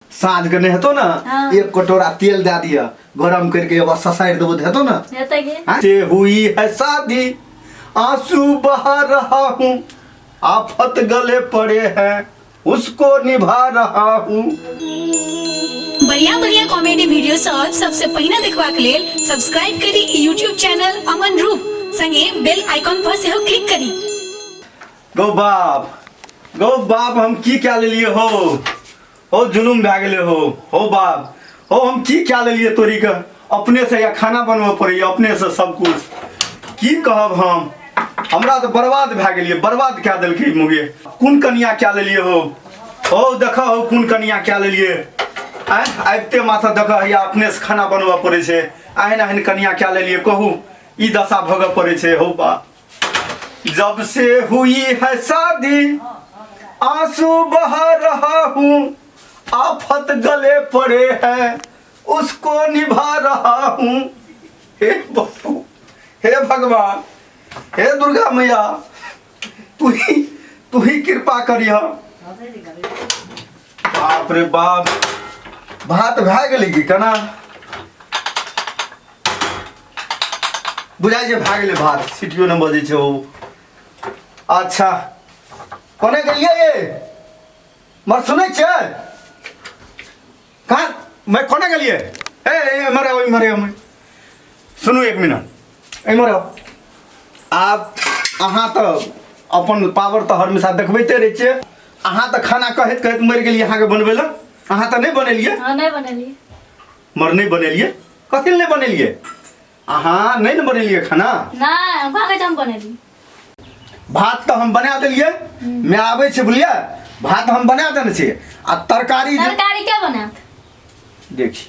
साँझ के नहीं हेतो ना। हाँ। एक कटोरा तेल दे दिया गरम करके एगो ससारि देबो तऽ हेतो ना। हेतै की? हाँ? से हुई है शादी, आंसू बहा रहा हूँ, आफत गले पड़े हैं उसको निभा रहा हूँ। बढ़िया बढ़िया कॉमेडी वीडियो सब सबसे पहिने देखबाक लेल सब्सक्राइब करी यूट्यूब चैनल अमन रूप, संगे बेल आइकॉन पर सेहो क्लिक करी। गौ बाप, गौ बाप, हम की कए लेलिए हो? हो जुलुम भए गेलै हो। हो बाप हो, हम की कए लेलिए तोरी के? अपने से या खाना बनबऽ पड़ैया, अपने से सब कुछ। की कहब हम, हमरा तऽ बर्बाद भए गेलिए, बर्बाद कए देलकै मुगे। कोन कनिया कए लेलिए हो? हो देखऽ हो, कोन कनिया कए लेलिए? आँय, आबिते माथा देखऽ, हैया अपने से खाना बनबऽ पड़ै छै। एहन एहन कनिया कए लेलिए कहू, ई दशा भोगऽ पड़ै छै। हो बाप, जब से हुई है शादी, आंसू बहा रहा हूँ, आफत गले पड़े हैं उसको निभा रहा हूँ। हे बापू, हे भगवान, हे दुर्गा मैया, तू ही कृपा करिह। बाप रे बाप, भात भए गेलै की? केना बुझाइ छै भए गेलै भात, सीटियो नहि बजै छै। ओ अच्छा, कोने गेलियै ये? मर सुनै छियै कहाँ मैं? कोने गेलियै? ए ए, एम्हर आउ, एम्हर आउ। सुनू एक मिनट, एम्हर आउ। आब अहाँ तऽ अपन पावर तऽ हमेशा देखबैते रहै छियै। अहाँ तऽ खाना कहैत कहैत मरि गेलियै अहाँके बनबै लए। अहाँ तऽ नहि बनेलियै। हँ, नहि बनेलियै। मर नहि बनेलियै? कथी लए नहि बनेलियै? अहाँ नहि ने बनेलियै खाना? नहि, हम भागै हम बनेलियै। भात तऽ हम बना देलियै, मैं आबै छै बुझलियै। भात हम बना देने छियै आ तरकारी जे- तरकारी के बनायत? देखी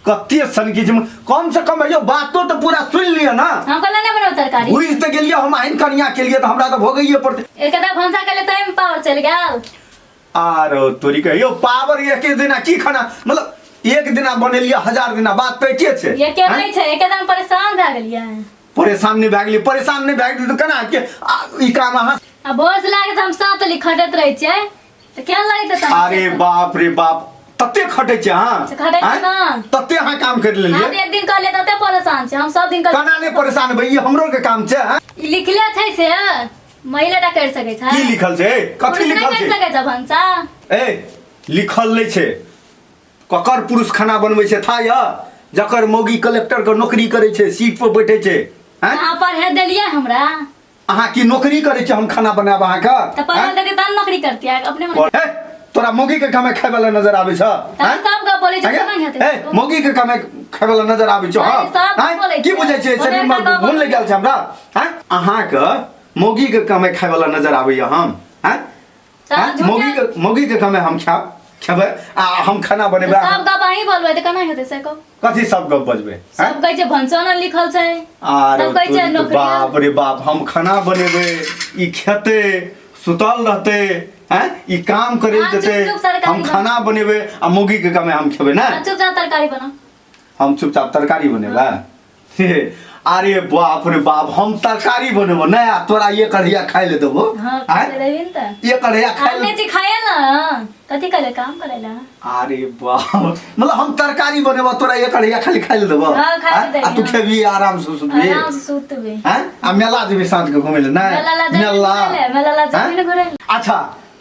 कते सनकी छै। कम से कम यौ बातो तऽ पूरा सुनि लिअ ना। हम कहले नहि बनाउ तरकारी। बुझि तऽ गेलियै, हम आनि कनिया के लिए तऽ हमरा तऽ भोगैये पड़तै। एकदा भनसा के लिए तैमे पावर चलि गेल। आरो तोरी कहियो पावर एक दिना की खाना, मतलब एक दिना बनेलियै हजार दिना, बात तऽ एके छै। एके आँय? नहि छै, एकदम परेशान भए गेलियै। परेशान नहि भए गेलियै? परेशान नहि भए गेलियै तऽ केना के ई काम अहाँ आ भोर से लागे तऽ हम साँत ली खटैत रहै छियै तऽ केहन लगैत हेतै? अरे बाप रे बाप, तते खटै छै अहाँ? से खटै छै आँय? ना। तते अहाँ काम करि हम लेलियै? एक दिन कहलियै तते परेशान छै हम, सब दिन कहलियै। केना नहि परेशान भैया, ई हमरो के काम छै, आँय? ई लिखले छै से महिला टा करि सकै छै। की लिखल छै? कथी पुरुष नहि लिखल करि छै? सकै छै भनसा। ए, लिखल नहि छै। ककर पुरुष खाना बनबै छै था यऽ? जकर मौगी कलेक्टर के नौकरी करै छै, सीट पर बैठे छै, आँय? अहाँ पढ़े देलियै हमरा? अहाँ की नौकरी करै छै हम खाना बनायब अहाँके? तऽ पढ़ल आँय? देतै तहन नौकरी करतियै अपने मने। हे, तोरा मौगी के कमाइ खाय वाला नजर आबै छ? तऽ आँय? सब गप बोलै छै, आँय? केना हेतै? ए, मौगी के कमाइ खाय वाला नजर आबै छ? हँ? अरे, सब आँय? बोलै की छै। बुझै छै शरीर मे ओकरा गप घुन लागि गेल छै हमरा? आँय? अहाँके मौगी के कमाइ खाय वाला नजर आबैया हम? आँय? तऽ आँय? झूठे- मौगी के कमाइ हम खायब, खेबै आ हम खाना बनेबै? सब गप अहीं बोलबै तऽ केना हेतै से कहू। कथी सब गप बजबै? आँय? सब कहै छै भनसो ने लिखल छै। आरे तब कहै छै तोरी के नौकरी। बाप रे बाप, हम खाना बनेबै, ई खेतै, सुतल रहतै, हैं, ई काम करे हाँ, जेतै। चुप चुप तरकारी हम बना। खाना बनेबै आ मौगी के कमाइ हम खेबै ने? हाँ, चुपचाप तरकारी बनाउ। हम चुपचाप तरकारी बनेबै? हे, अरे बाप रे बाप, हम तरकारी बनेबो नहि आ तोरा एक कढ़िया खाइ ले देबो। हाँ। आँय? खाय देबही ने तऽ। एक कढ़िया खाइ आने ले। छी खाए ना, कथी करे, काम करे ला। अरे बाप, मतलब हम तरकारी बनेबो, तोरा एक कढ़िया खाली खाइ ले देबो? हाँ, खाइ ले आँय? देबही, आ तू हाँ। खेबही, आराम से सुतबही। आराम से सुतबे। हैं, आ मेला जेबही साँझ के घुमै ले? नहि। मेला ला जेबही मेला घुरै ले, मेला ला जेबही हैं? ने घुरै ले। अच्छा,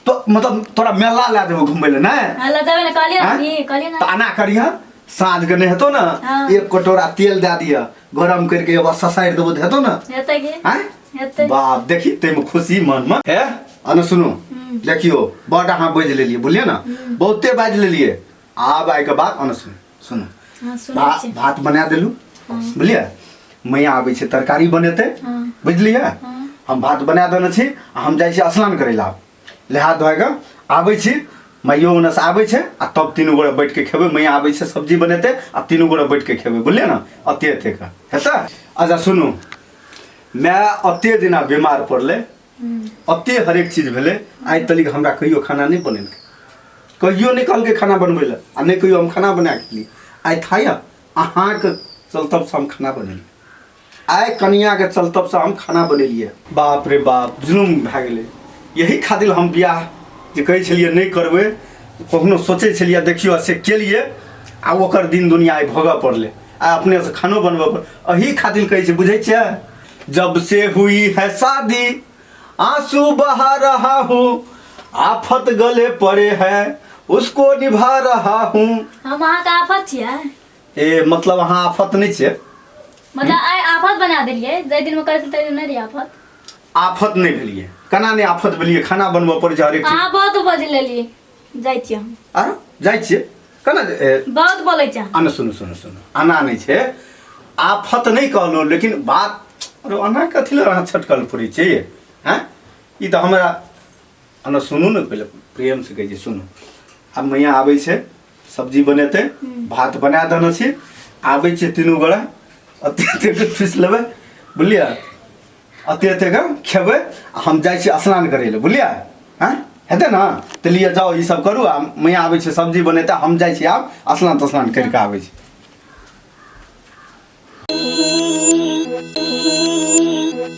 तो मतलब तोरा मेला ला देबो घुमै ले, नहि? हाँ, ला जेबे ने कहलियै। हैं? नी कहलियै ना। तऽ एना करिह, साँझ के नहीं हेतो ना। हाँ। एक कटोरा तेल दे दिया गरम करके एगो ससारि देबो तऽ हेतो ना? हेतै की? आँय? हेतै। बाप, देखी ताहिमे खुशी मनमे हे। अनु सुनू, देखियो बड अहाँ बाजि लेलियै, बुझलियै ने, बहुते बाजि लेलियै। आब आइके बाद अनु सुनू, सुनू। हाँ, सुनै छी। भात बना देलू, बुझलियै, मैया आबै छै तरकारी बनेतै। हाँ। बुझलियै? हाँ। हम भात बना देने छी आ हम जाइ छी स्नान करै लए। आब नहा धोए कऽ आबै छी, माइयो ओन्नसँ आबै छै आ तब तीनू गोरे बैठ के खेबै। मैया आबै छै, सब्जी बनेतै आ तीनू गोरे बैठ के खेबै, बुझलियै ने? अते अते के हेतै। अच्छा सुनू, माय अते दिना बीमार पड़लै, अते हरेक चीज भेलै, आइ तलिक हमरा कहियो खाना नहि बनेलकै, कहियो नहि कहलकै खाना बनबै लए आ नहि कहियो हम खाना बना कऽ खेलियै। आइ था यऽ अहाँके चलतबसँ हम खाना बनेलियै, आइ कनियाके चलतबसँ हम खाना बनेलियै। बाप रे बाप, जुलुम भए गेलै। यही खातिर हम बियाह जे कहै छलियै नहि करबै, कखनो सोचै छलियै देखियौ से केलियै आ ओकर दिन दुनिया आइ भोगऽ पड़लै आ अपनेसँ खानो बनबऽ पड़लै। एही खातिर कहै छै, बुझै छियै, जब से हुई है शादी आंसू बहा रहा हूँ, आफत गले पड़े है उसको निभा रहा हूँ। हम अहाँके आफत छियै? ए मतलब अहाँ आफत नहि छियै। मतलब आइ आफत बना देलियै, जाहि दिनमे करै छलियै ताहि दिन नहि रहियै आफत। आफत नहि भेलियै, केना नहि आफत भेलियै? खाना बनबऽ पड़ै छै हरेक चीज। अहाँ बहुत बजि लेलियै, जाइ छियै हम। आरो जाइ छियै केना? ए, बहुत बोलै छै अहाँ। आना, सुनू सुनू सुनू, आना नहि छै, आफत नहि कहलहुँ, लेकिन बात अरे अना कथी लए अहाँ छटकल फुरै छियै? आँय, ई तऽ हमरा आना सुनू ने, पहिले प्रेमसँ कहै छी, सुनू। आब मैया आबै छै, सब्जी बनेतै, भात बना देने छी, आबै छै तीनू गोरा, एते एतेके ठुसि लेबै, बुझलियै? एते एतेके खेबै आ हम जाइ छी स्नान करै लए, बुझलियै? आँय, हेतै ने? तऽ लिअ, जाउ, ई सब करू आ मैया आबै छै, सब्जी बनेतै, हम जाइ छी आब स्नान तस्नान करि कऽ आबै छी।